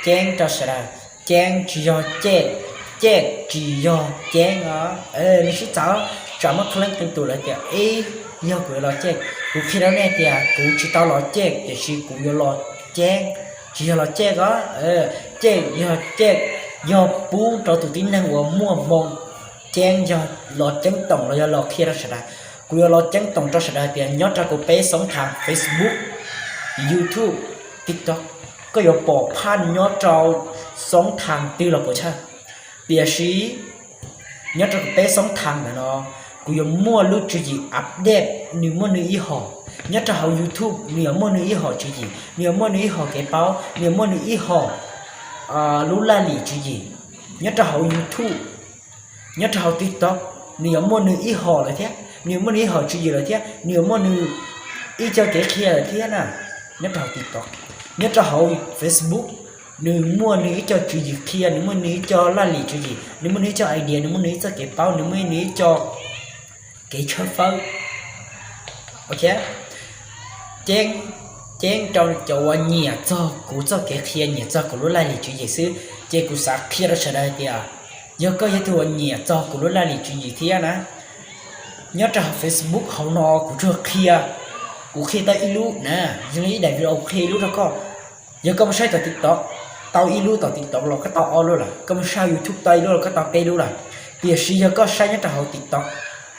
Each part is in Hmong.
Ceeb rau sawv daws, Ceeb tsis yog Cem, Cem tsis yog Ceeb os. Nws sib txawv, tsam muaj qee leej qee tus lawv tias ib yog kuv yuav los Cem. Kuv qhia rau nej tias kuv tsis tau los Cem, tiam sis kuv yuav los Ceeb, tsis yog los Cem os. Cem yog Cem, yog pub rau tus tib neeg uas muaj hmoo. Ceeb yog los ceeb toom los yog los qhia rau sawv daws. Kuv yuav los ceeb toom rau sawv daws tias nyob rau kuv peb xoob thaas Facebook, YouTube, TikTok, koj yuav pom phaj nyob rau xoob thaas twg los puas chawj. Tiam sis nyob rau kuv peb xoob thaas ntawm no, kuv yuav muaj lub tswv yim update, nws muaj nws ib hom. Nyob rau hauv YouTube nws yuav muaj nws ib hom tswv yim, nws yuav muaj nws ib hom kev paub, nws yuav muaj nws ib hom lub laj lim tswv yim. Nyob rau hauv YouTube, nyob rau hauv TikTok, nws yuav muaj nws ib hom lawm thiab, nws yuav muaj nws ib hom tswv yim lawm thiab, nws yuav muaj nws ib co kev qhia lawm thiab na. Nyob rau hauv TikTok, nyob rau hauv Facebook, nws muaj nws ib co tswv yim qhia, nws muaj nws ib co laj lim tswv yim, nws muaj nws ib co idea, nws muaj nws ib txoj kev paub, nws muaj nws ib co kev tshawb fawb. Ok, ceeb, ceeb rau cov uas nyiam txog kuv txoj kev qhia, nyiam txog kuv lub laj lim tswv yim xwb. Ces kuv xav qhia rau sawv daws hais tias, yog koj yog tus uas nyiam txog kuv lub laj lim tswv yim thiab na, nyob rau hauv Facebook hauv no kuv tsuas qhia, kuv qhia tau ib lub na, zoo li ib daim video kuv qhia ib lub rau koj. Yog koj mus saib tom TikTok, tau ib lub tom TikTok los koj tau ob lub lawm, koj mus saib YouTube tau ib lub los koj tau peb lub lawm. Tiam sis yog koj saib nyob rau hauv TikTok,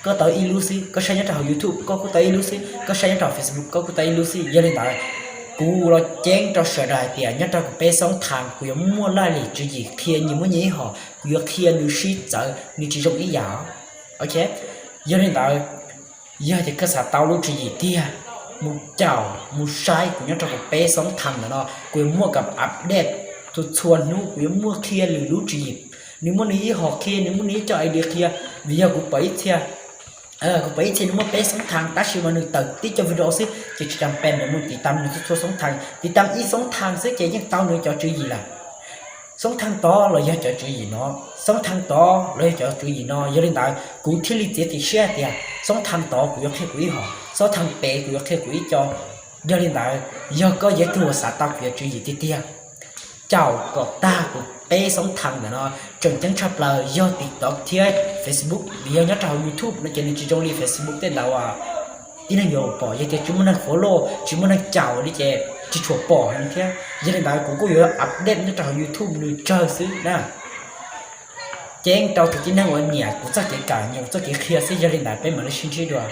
koj tau ib lub xwb, koj saib nyob rau hauv YouTube koj kuj tau ib lub xwb, koj saib nyob rau hauv Facebook koj kuj tau ib lub xwb. Yog li ntawd, kuv los ceeb rau sawv daws hais tias nyob rau kuv peb xoob thaas kuv yuav muaj laj lim tswv yim qhia nyias muaj nyias ib hom, kuv yuav qhia nws sib txawv, nws tsis zoo ib yam. Ok, yog li ntawd, yog tias koj xav tau lub tswv yim tiag, mus caum mus saib kuv nyob rau kuv peb xoob thaas ntawm no, kuv yuav muaj kam update txhua txhua hnub, kuv yuav muaj qhia lwm lub tswv yim. Nws muaj nws ib hom qhia, nws muaj nws ib co idea qhia, vim yog kuv pom ib txhia, kuv pom ib txhia nws muaj peb xoob thaas tab sis mas nws tawm tib co video xwb ces tsis tas pes mus tiv tam nws txhua txhua xoob thaas, tiv tam ib xoob thaas xwb ces yeej tau nws cov tswv yim lawm. Xoob thaas tod los yog cov tswv yim no, xoob thaas tod los yog cov tswv yim no. Yog li ntawd kuv thiaj li txiav txim siab hais tias xoob thaas tod kuv yuav qhia kuv ib hom, xoob thaas pem kuv yuav qhia kuv ib co. Yog li ntawd, yog koj yog ib tug uas xav tau kuv cov tswv yim tiag tiag, caum kom tag kuv peb xoob thaas ntawm no. Tseem ceeb tshaj plaws yog TikTok thiab Facebook, vim yog nyob rau hauv YouTube no ces nws tsis zoo li Facebook tej ntawd uas tib neeg yuav pom, yog tias tsis muaj neeg follow tsis muaj neeg caum li ces tsis tshua pom thiab. Yog li ntawd kuv kuj yuav update nyob rau hauv YouTube nws tsawg xwb na. Ceeb rau tus tib neeg uas nyiam kuv txoj kev kawm, nyiam kuv txoj kev qhia xwb. Yog li ntawd peb mam li sib ntsib dua.